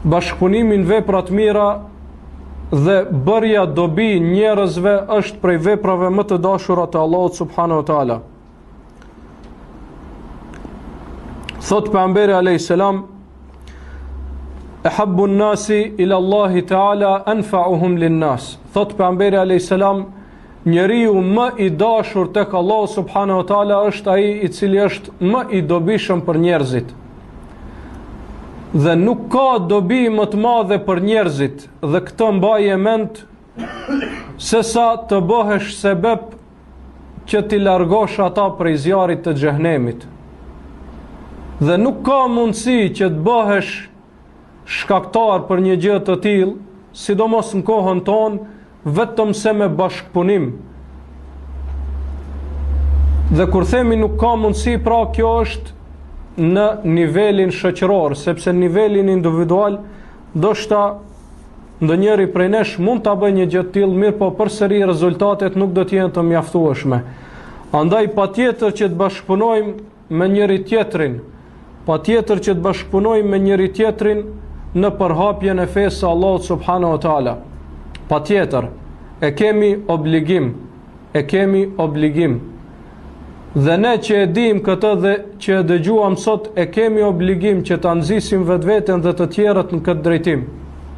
Bashkëpunimi në vepra të mira dhe bërja dobi njerëzve është prej veprave më të dashura të Allahut subhanahu wa taala. Thot pejgamberi alayhis salam Ehabbu nasi ila Allahi Teala anfa'uhum lin-nas. Thot pejgamberi alayhis salam njeriu më i dashur tek Allahu subhanahu wa taala është ai i cili është më i dobishëm për njerëzit. Dhe nuk ka dobi më të madhe për njerëzit dhe këtë mbaje mend sesa të bëhesh sebep që t'i largosh ata prej zjarrit të xhehenemit. Dhe nuk ka mundësi që të bëhesh shkaktar për një gjë të tillë, sidomos në kohën tonë, vetëm se me bashkëpunim. Dhe kur themi nuk ka mundësi, pra kjo është në nivelin shoqëror, sepse në nivelin individual ndoshta Ndonjëri prej nesh mund ta bëjë një gjë të tillë, mirëpo përsëri rezultatet nuk do të jenë të mjaftueshme. Andaj patjetër që të bashkëpunojmë me njëri tjetrin, patjetër që të bashkëpunojmë me njëri tjetrin në përhapjen e fesë së Allahut subhanahu wa taala. Patjetër, e kemi obligim, e kemi obligim. Dhe ne që e dimë këtë dhe që e dëgjuam sot, e kemi obligim që ta nxisim vetveten dhe të tjerët në këtë drejtim.